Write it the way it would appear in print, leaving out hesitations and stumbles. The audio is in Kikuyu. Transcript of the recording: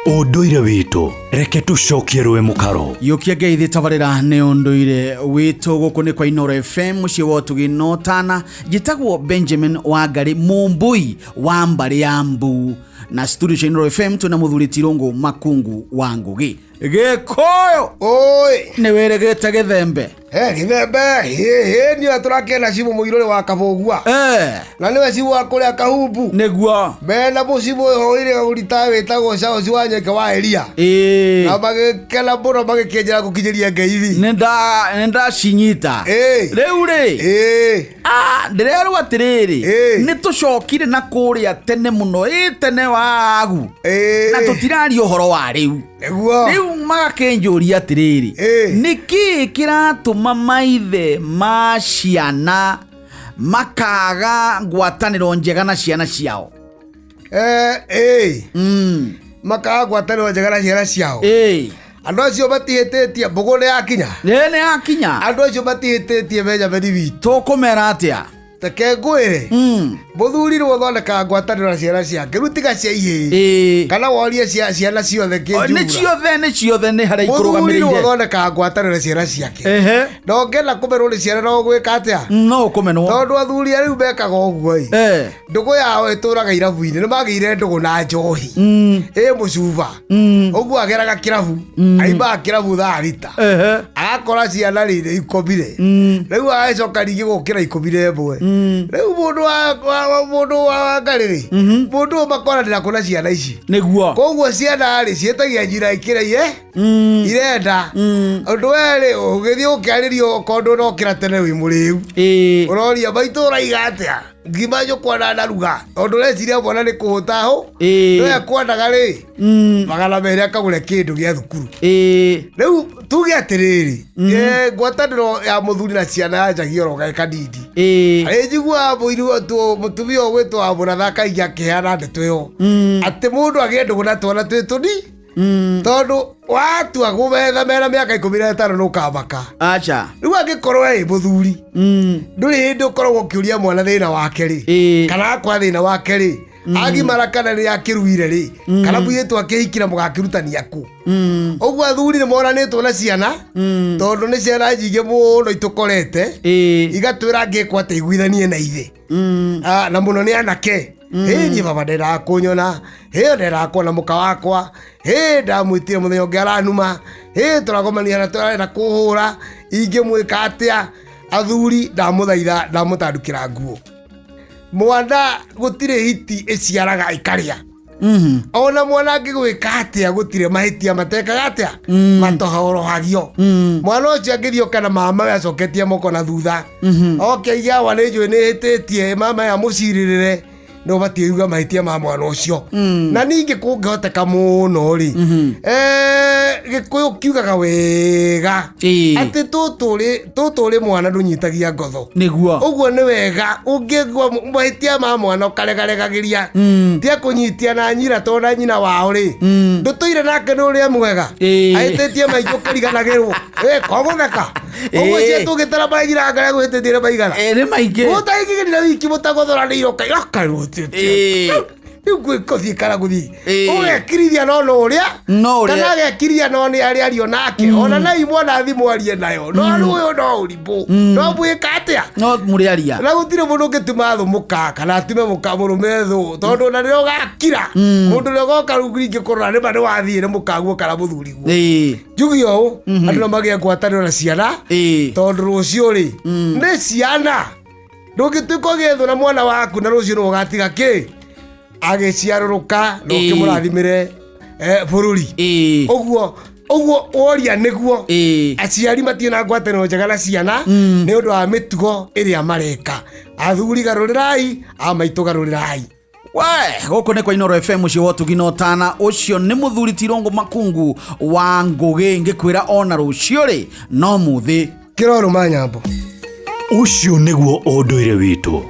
Ũndũire witũ, reke tũcokie rũĩ mũkaro. Yũkia ngeithi tabarĩra nĩ ũndũire witũ. Gũkũ nĩ kwa Inoro FM, mũciĩ wa ũtugi na ũtana. Njĩtagwo Benjamin Wangari, mũmbũi wa mbarĩ ya mbu, na studio cia Inoro FM twĩna mũthuri Tirũngũ Makungu wa Ngũgĩ. Gĩkũyũ. Oi. Nĩ wĩrĩgĩte gĩthembe. He gĩthembe, hĩ niwe tũrakĩona cibũ mũirũrĩ wa Kabũgua. Na nĩwe cibũ wa kũrĩa Kahumbu. Nĩguo. Mena mũcibũ ũyũ ũrĩ ũrita wĩtagwo Charles wa Nyeke wa Elia. Na magĩkena mũno magĩkĩnjĩra gũkinyĩria ngeithi. Nĩ ndacinyita. Rĩu rĩ. Ah, ndĩrerwo atĩrĩrĩ, nĩ tũcokire na kũrĩa tene mũno, ĩ tene wagu. Na tũtiraria ũhoro wa rĩu. Nĩguo. Rĩu magakĩnjũria atĩrĩrĩ, nĩ kĩĩ kĩratũma maithe ma ciana makaga ngwatanĩro njega na ciana ciao? Makaga ngwatanĩro njega na ciana ciao. Andũ acio matihĩtĩtie, mbũgũ nĩ yakinya. Ĩ, nĩ yakinya. Andũ acio matihĩtĩtie Benjamin witũ. Tũkũmera atĩa? Reke ngwĩre, mũthuri nĩwe ũthondekaga ngwatanĩro na ciana ciake, rĩu tiga cia ihĩĩ. Kana worie ciana ciothe O, nĩ kĩnjura. ciothe, nĩ ciothe, nĩ harĩa Mũthuri nĩwe ikũrũgamĩrĩire. ũthondekaga ngwatanĩro na ciana ciake. Na ũngĩenda kũmenwo nĩ ciana no ũgwĩka atĩa? No ũkũmenwo. Tondũ athuri a rĩu mekaga ũguo ĩ. Ndũgũ yao ĩtũraga irabu-inĩ, nĩ magĩire ndũgũ na njohi. Ĩ mũcuba. Ũguo ageraga kĩrabu, aimaga kĩrabu thaa thita. Agakora ciana rĩ nĩ ikomire. Rĩu agacoka ningĩ gũkĩra 11. Rĩu mũndũ wa Ngarĩ rĩ, mũndũ ũyũ makoranĩra kũ na ciana ici? Nĩguo. Koguo ciana rĩ ciĩtagia njira ikĩra iye irenda. Ũndũ we rĩ ũgĩthiĩ gũkĩarĩrio okorwo ndũnokĩra tene wĩ mũrĩu. Ũroria maitũ ũraiga atĩa? Ngima nyũkwa na ndaruga. Tondũ ũreciria mwana nĩ kũhũta hũ. Nĩwe kwendaga rĩ, 200 akagũre kĩndũ gĩa thukuru. Rĩu tuge atĩrĩrĩ, ngwatanĩro ya mũthuri na ciana yanjagia oro gaĩ kanini. Arĩ njiguaga mũtumia ũgwĩtwo wa mũratha kaingĩ akĩheana ndeto ĩyo. Atĩ mũndũ agĩe ndũgũ na twana twĩ tũni. Tondũ watua gũmetha mena mĩaka 15 nũkamaka. Aca. Rĩu angĩkorwo wĩ mũthuri, ndũrĩ hĩndĩ ũkoragwo ũkĩũria mwana thĩna wake rĩ, kana akwa thĩna wake rĩ, agimara kana nĩ akĩruire rĩ, kana mũirĩtu akĩhikira mũgakĩrutania kũ. Ũguo athuri nĩ moranĩtwo na ciana, tondũ nĩ ciana nyingĩ mũno itũkorete, igatwĩra ngĩkwo atĩ iguithanie na ithe. Na mũno nĩ anake. Hĩ niĩ baba ndendaga kũnyona, hĩ ndendaga kuona mũka wakwa, hĩ ndamwĩtire mũthenya ũngĩ aranuma, hĩ tũragomania na tũrarenda kũhũra, ingĩmwĩka atĩa? Athuri ndamũthaitha, ndamũtandukĩra nguo. Mwana gũtirĩ hiti ĩciaraga ĩkarĩa. Ona mwana angĩgwĩka atĩa gũtirĩ mahĩtia matekaga atĩa? Matohorohagio. Mwana ũcio angĩthiĩ oke na mama we acoketie moko na thutha. Oke aige awa nĩ njũĩ nĩ hĩtĩtie, mama we amũcirĩrĩre, nĩ ũbatiĩ uga mahĩtia ma mwana ũcio. Na ningĩ kũngĩhoteka mũno rĩ, Gĩkũyũ kiugaga wega atĩ tũtũ ũrĩ mwana ndũnyitagia ngotho. Nĩguo. Ũguo nĩ wega ũngĩgua mahĩtia ma mwana ũkaregaregagĩria. Tia kũnyitia na nyina tondũ na nyina wao rĩ, ndũtũire nake nĩ ũrĩa mwega. Ahĩtĩtie maingĩ ũkĩriganagĩrwo. Kogũtheka. Ũguo cio tũngĩtara marĩa nyina anga agũhĩtĩtie nĩ maigana. Nĩ maingĩ. Mũtaingĩrire wiki mũtagũthoranĩire ũkaiga karũtĩtie. Rĩu gũthiĩ kana gũthiĩ. Ũgekirithia no no ũrĩa. No ũrĩa. Kana agekirithia no nĩ arĩa ario nake. Ona nai mwana thimũ arie nayo. No rĩu ũyũ no ũrimũ. No mwĩka atĩa? No mũrĩaria. Na gũtirĩ mũndũ ũngĩtuma thũ mũka kana atume mũka mũrũme thũ. Tondũ ona rĩrĩa ũgakira, mũndũ ũrĩa ũgoka rĩu rĩngĩ kũrora nĩma nĩ wathiĩ nĩ mũkaguo kana mũthuriguo. Njuge ũũ, andũ no magĩe ngwatanĩro na ciana. Tondũ rũciũ rĩ, nĩ ciana. Ndũngĩtuĩka ũgĩethwo na mwana waku na rũciũ nĩ ũgatiga kĩ? Agĩciarũrũka na ũkĩmũrathimĩre bũrũri. Ũguo, ũguo woria nĩguo. Aciari matirĩ na ngwatanĩro njega na ciana nĩ ũndũ wa mĩtugo ĩrĩa mareka. Athuri garũrĩrai, a maitũ garũrĩrai. We, gũkũ nĩ kwa Inoro FM mũciĩ wa ũtugi na ũtana. Ũcio nĩ mũthuri Tirũngũ Makungu wa Ngũgĩ, ngĩkwĩra ona rũciũ rĩ no mũthĩ. Kĩrorũma nyambo. Ũcio nĩguo ũndũire witũ.